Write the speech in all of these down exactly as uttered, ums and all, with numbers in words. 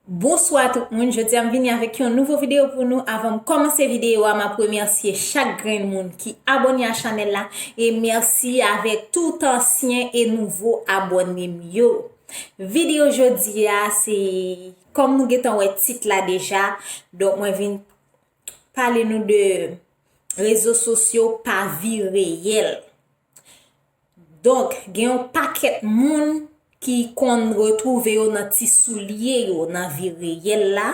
Bonswa tout moun, jodi a m vini avèk yon nouvo videyo pou nou. Avan m kòmanse videyo a, m ap remèsye chak grenn moun ki abòne a chanèl la, e mèsi avèk tout ansyen e nouvo abòne m yo. Videyo jodi a, se kòm nou gentan wè tit la deja, donk mwen vin pale nou de rezo sosyo pa vi reyèl. Donk, gen yon pakèt moun ki konn retwouve yo nan ti soulye yo nan vi reyèl la,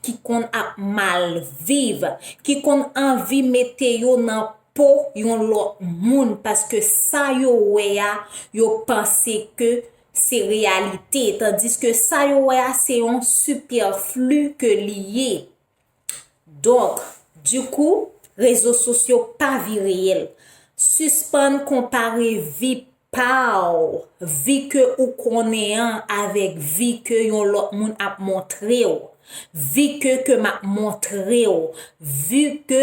ki konn ap mal viv, ki konn anvi mete yo nan po yon lòt moun, paske sa yo wè a, yo panse ke se reyalite, tandiske sa yo wè a, se yon sipèfli ke li ye. Donk, dikou, rezo sosyo pa vi reyèl. Sispann konpare vi pa w, vi ke ou konnen an, avèk vi ke yon lòt moun ap montre w, vi ke, ke m ap montre w, vi ke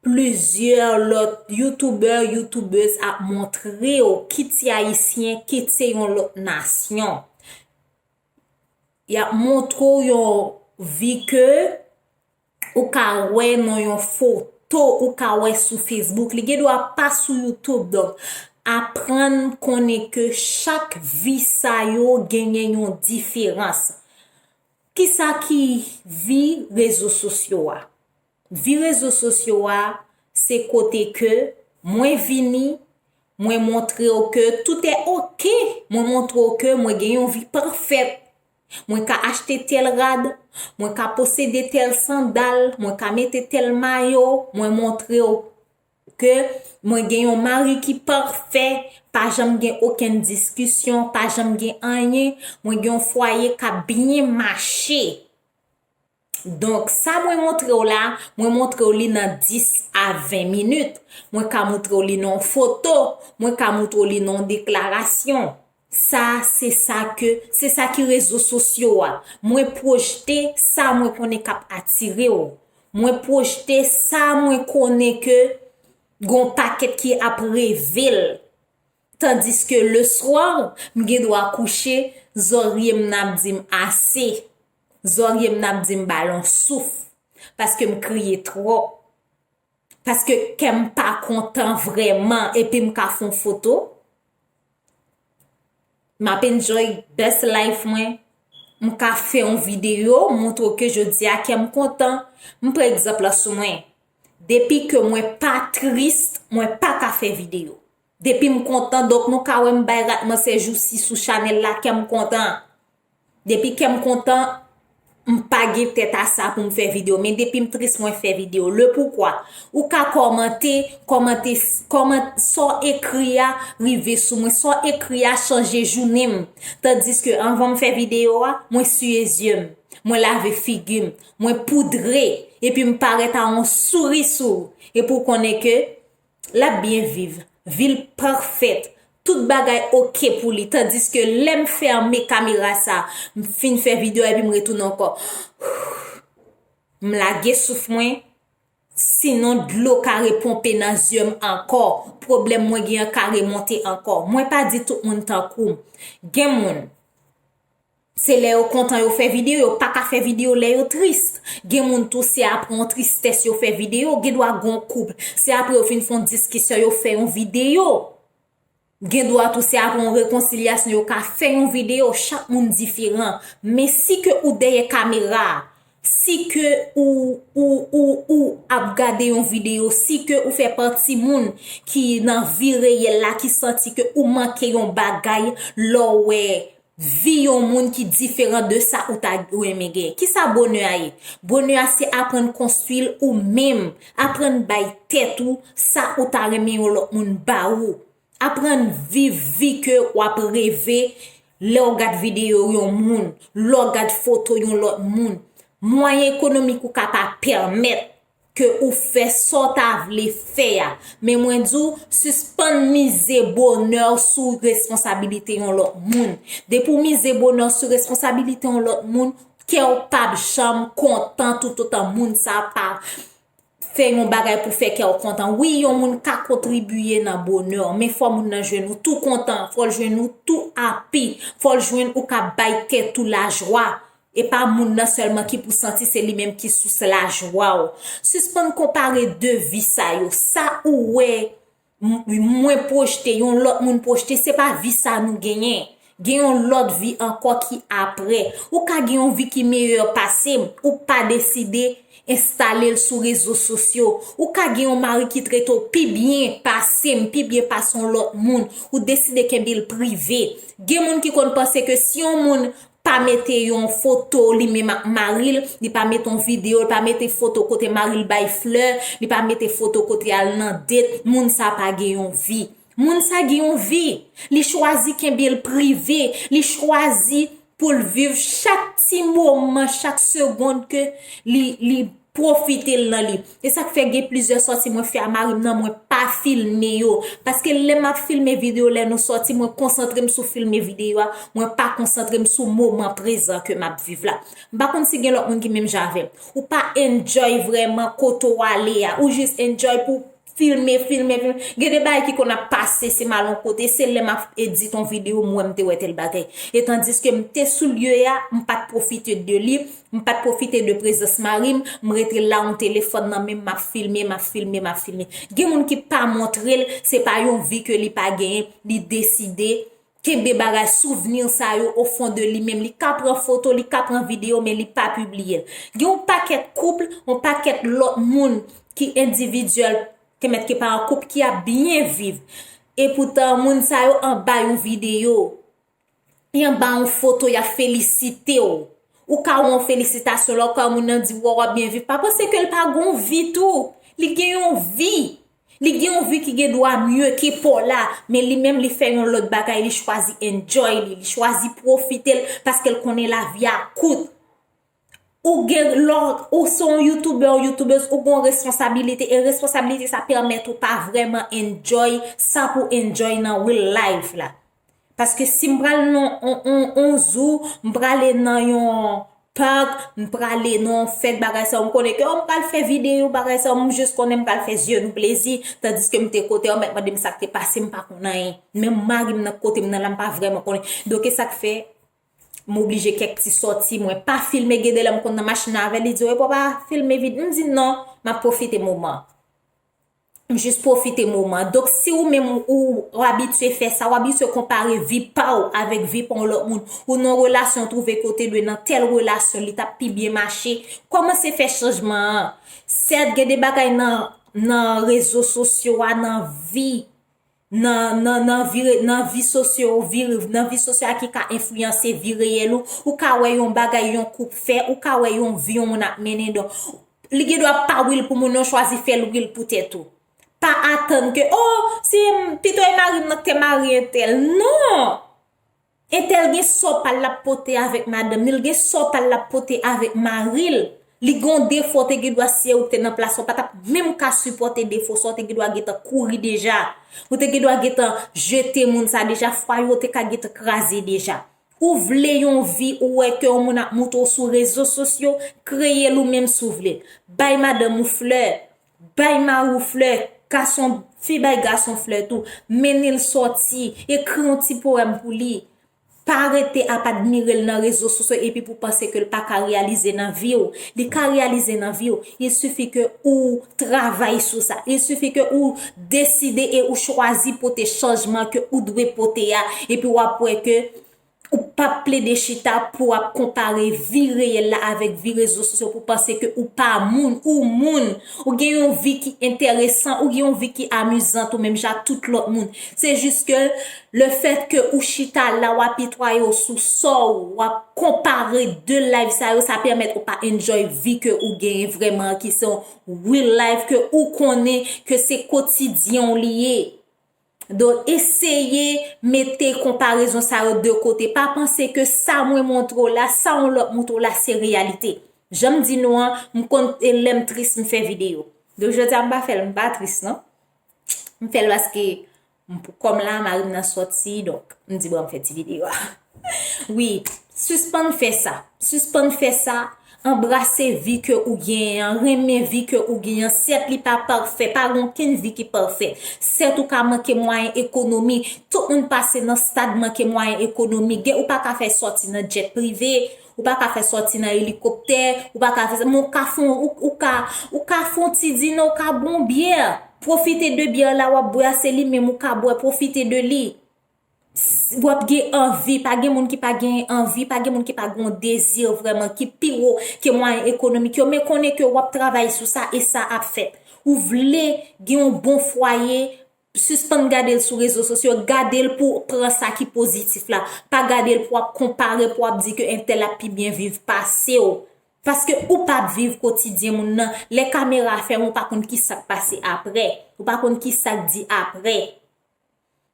plizyè lòt youtubè, youtubèz ap montre w, kit se ayisyen, kit se yon lòt nasyon. Y ap montre w yon vi ke ou ka wè nan yon foto, ou ka wè sou Facebook, li gen dwa pa sou YouTube. Donk, aprann konnen ke chak vi sa yo genyen yon diferans. Kisa ki vi rezo sosyo a? Vi rezo sosyo a, se kote ke mwen vini, mwen montre w ke tout est ok, mwen montre w ke mwen gen yon vi pafèt. Mwen ka achte tèl rad, mwen ka posede tèl sandal, mwen ka mete tèl mayo, mwen montre w ke mwen gen yon mari ki pafè, pa janm gen okenn diskisyon, pa janm gen anyen, mwen gen yon fwaye k ap byen mache. Donk, sa mwen montre w la, mwen montre w li nan dis a ven minit. Mwen ka montre w li nan yon foto, mwen ka montre w li nan yon deklarasyon. Sa, se sa ke, se sa ki rezo sosyo a. Mwen pwojte sa mwen konnen k ap atire w. Mwen pwojte sa mwen konnen ke gon pakèt ki ap reve l. Tandiske leswa, m gen dwa kouche, zòrye m n ap di m ase. Zòrye m n ap di m ba l yon souf. Paske m kriye twòp. Paske kè m pa kontan vrèman, epi m ka fè yon foto. M ap enjoy best life mwen. M ka fè yon videyo, montre w ke jodi a kè m kontan. M pran egzanp la sou mwen. Depi ke mwen pa tris, mwen pa ka fè videyo. Depi m kontan, donk nou ka wè m bay rat mansè jousi sou chanèl la, kè m kontan. Depi kè m kontan, m pa gen tèt a sa pou m fè videyo. Men depi m tris, mwen fè videyo. Le poukwa? Ou ka kòmante, kòmante, kòman, sa w ekri a rive sou mwen. Sa w ekri a chanje jounen m. Tandiske anvan m fè videyo a, mwen siye zye m. Mwen lave figi m. Mwen poudre. Epi m parèt a yon souri sou ou. Epi w konnen ke l ap byen viv, vi l pafèt, tout bagay oke pou li, tandiske lè m fèmen kamera sa, m fin fè videyo epi m retounen ankò. M lage souf mwen, sinon dlo ka reponpe nan zye m ankò, pwoblèm mwen gen an ka remonte ankò. Mwen pa di tout moun tankou m. Gen moun, se lè yo kontan yo fè videyo, yo pa ka fè videyo lè yo tris. Gen moun tou se apre yon tristès yo fè videyo, gen dwa gen yon koup, se apre yo fin fè yon diskisyon yo fè yon videyo. Gen dwa tou se apre yon rekonsilyasyon yo ka fè yon videyo, chak moun diferan. Men si ke ou dèyè kamera, si ke ou, ou, ou, ou ap gade yon videyo, si ke ou fè pati moun ki nan vi reyèl la, ki santi ke ou manke yon bagay lè w wè vi yon moun ki diferan de sa ou ta renmen gen. Kisa bonè a ye? Bonè a se aprann konstwi l ou menm, aprann bay tèt ou sa ou ta renmen yon lòt moun ba ou. Aprann viv vi ke w ap reve lè w gad videyo yon moun, lè w gad foto yon lòt moun. Mwayen ekonomik ou ka pa pèmèt ke ou fè sa w ta vle fè a. Men mwen di w, sispann mize bonè w sou responsabilite yon lòt moun. Depi w mize bonè w sou responsabilite yon lòt moun, kè w p ap janm kontan toutotan moun sa a pa fè yon bagay pou fè kè w kontan. Wi, yon moun ka kontribiye nan bonè w, men fò moun nan jwenn ou tou kontan, fò l jwenn ou tou api, fò l jwenn ou k ap bay tèt ou lajwa. E pa moun nan sèlman ki pou santi se li menm ki sous lajwa w. Sispann konpare de vi sa yo. Sa ou wè m- mwen pwojte, yon lòt moun pwojte, se pa vi sa nou genyen. Gen yon lòt vi ankò ki apre. Ou ka gen yon vi ki meyè pase m, ou pa deside enstale l sou rezo sosyo. Ou ka gen yon mari ki trete w pi byen pase m, pi byen pase yon lòt moun. Ou deside kenbe l prive. Gen moun ki konn panse ke si yon moun pa mete yon foto li menm ak mari l, li pa mete yon videyo, li pa mete foto kote mari l bay flè, li pa mete foto kote al nan det, moun sa pa gen yon vi. Moun sa gen yon vi. Li chwazi kenbe l prive. Li chwazi pou l viv chak ti moman, chak segonn ke li, li pwofite l nan li. E sa k fè gen plizyè sòti mwen fè a mari m nan, mwen pa filme yo. Paske lè m ap filme videyo, lè nou sòti, mwen konsantre m sou filme videyo a, mwen pa konsantre m sou moman prezan ke m ap viv la. M pa konn si gen lòt moun ki menm jan avè m. Ou pa enjoy vrèman kote w ale a. Ou jis enjoy pou filme, filme, filme. Gen de bagay ki konn ap pase, se m al yon kote, se lè m ap edit yon videyo, m wè m te wè tèl bagay. E tandiske m te sou lye a, m pa t pwofite de li, m pa t pwofite de prezans mari m, m rete la, yon telefòn nan men m, m ap filme, m ap filme, m ap filme. Gen moun ki pa montre l, se pa yon vi ke li pa genyen, li deside kenbe bagay souvni sa yo o fon de li menm. Li ka pran foto, li ka pran videyo, men li pa pibliye l. Gen yon pakèt koup, yon pakèt lòt moun ki endividyèl, ke mèt ke pa an koup, ki ap byen viv. E poutan, moun sa yo anba yon videyo, y anba yon foto, y ap felisite w. Ou ka wè yon felisitasyon la, ou ka wè moun nan di, "Waw, w ap byen viv." Pa panse ke l pa gon vi tou. Li gen yon vi. Li gen yon vi ki gen dwa mye ke pa w la, men li menm li fè yon lòt bagay, li chwazi enjoy li, li chwazi pwofite l paske l konnen lavi a kout. Ou gen lò, ou se yon youtubè, yon youtubèz, ou gen yon responsabilite, e responsabilite sa pèmèt ou pa vrèman enjoy sa pou enjoy nan real life la. Paske si m pral nan on, on, on zoo, m prale nan yon park, m prale nan yon fèt, bagay sa yo, m konnen ke, oh, m pral fè videyo, bagay sa yo, m jis konnen m pral fè zye nou plezi, tandiske m te kote, yo mèt mande m sa k te pase, m pa konn anyen. Menm mari m nan kote m nan la, m pa vrèman konnen. Donk, e sa k fè, m oblije kèk ti sòti, mwen pa filme, gen de lè m konn nan machin nan avè l, li di, "Epi w pa filme vid." M di, "Non, m ap pwofite moman." M jis pwofite moman. Donk, si ou menm ou, ou abitye fè sa, ou abitye konpare vi pa w avèk vi pa yon lòt moun, ou nan relasyon, ou twouve ke w te dwe nan tèl relasyon, li t ap pi byen mache, kòmanse fè chanjman an. Sèt, gen de bagay nan, nan rezo sosyo a, nan vi, nan, nan, nan vi, nan vi sosyo, vi, nan vi sosyo a ki ka enfliyanse vi reyèl ou. Ou ka wè yon bagay yon koup fè, ou ka wè yon vi yon moun ap mennen. Donk, li gen dwa pa real pou moun nan, chwazi fè l real pou tèt ou. Pa atann ke, oh, si m, pito e mari m nan k te marye entèl. Non! Entèl gen sa pa l l ap pote avèk madanm ni, l gen sa pa l l ap pote avèk mari l. Li gen yon defo, te gen dwa si e ou k te nan plas ou, pa t ap menm ka sipòte defo sa, ou te gen dwa gentan kouri deja. Ou te gen dwa gentan jete moun sa deja, fwaye ou te ka gentan kraze deja. Ou vle yon vi, ou wè ke yon moun ap moute w sou rezo sosyo, kreye l ou menm si w vle. Bay madanm ou flè, bay mari w flè, gason, fi bay gason flè tou, mennen l sòti, ekri yon ti powèm pou li. Pa rete ap admire l nan rezo sosyo epi pou panse ke l pa ka reyalize nan vi w. Li ka reyalize nan vi w. Il suffit ke ou travay sou sa. Il suffit ke ou deside e ou chwazi pote chanjman ke ou dwe pote a. Epi w ap wè ke ou p ap plede chita pou w ap konpare vi reyèl la avèk vi rezo sosyo pou panse ke ou pa moun, ou moun. Ou gen yon vi ki enteresan, ou gen yon vi ki amizan tou menm jan ak tout lòt moun. Se jis ke lefèt ke ou chita la, w apitwaye w sou sò w, w ap konpare de life sa yo, sa pèmèt ou pa enjoy vi ke ou genyen vrèman an, ki se yon real life ke ou konnen ke se kotidyen w li ye. Donk, eseye mete konparezon sa yo de kote. Pa panse ke sa mwen montre w la, sa yon lòt montre w la, se reyalite. Jan m di nou an, m konn, e lè m tris, m fè videyo. Donk, jodi a, m pa fè l, m pa tris, non. M fè l paske, m, kòm la, mari m nan sòti, donk, m di, "Bon, m fè ti videyo a." Wi, sispann fè sa. Sispann fè sa. Anbrase vi ke ou genyen an, renmen vi ke ou genyen an. Sèt, li pa pafè, pa gen okenn vi ki pafè. Sèt, ou ka manke mwayen ekonomi. Tout moun pase nan stad manke mwayen ekonomi. Gen, ou pa ka fè sòti nan jet prive. Ou pa ka fè sòti nan elikoptè, ou pa ka fè sa, men ou ka fon, ou, ou ka, ou ka fon ti dine, ou ka bon byè. Pwofite de byè la w ap bwè a, se li menm ou ka bwè, pwofite de li. W ap gen anvi, pa gen moun ki pa gen anvi, pa gen moun ki pa gen yon dezi vrèman ki pi wo ke mwayen ekonomik yo, men konnen ke w ap travay sou sa e sa ap fèt. Ou vle gen yon bon fwaye, sispann gade l sou rezo sosyo, gade l pou pran sa ki pozitif la. Pa gade l pou ap konpare, pou ap di ke entèl ap pi byen viv pase w. Paske ou p ap viv kotidyen moun nan. Lè kamera fèmen, ou pa konn ki sa k pase apre. Ou pa konn ki sa k di apre.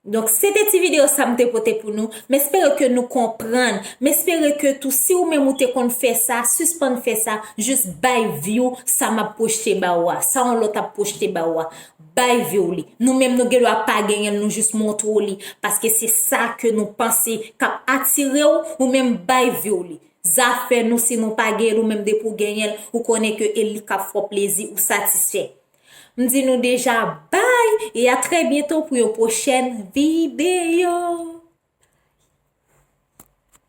Donk, se te ti videyo sa m te pote pou nou. M espere ke nou konprann. M espere ke tou, si ou menm ou te konn fè sa, sispann fè sa, jis bay vi w sa m ap pwochte ba ou a, sa yon lòt ap pwochte ba ou a. Bay vi w li. Nou menm nou gen dwa pa genyen l, nou jis montre w li. Paske se sa ke nou panse k ap atire w, ou menm bay vi w li. Zafè nou, si nou pa genyen l, ou menm depi w genyen l, ou konnen ke e li k ap fè w plezi, ou satisfè. M di nou deja bay e a trè byento pou yon pwochèn videyo.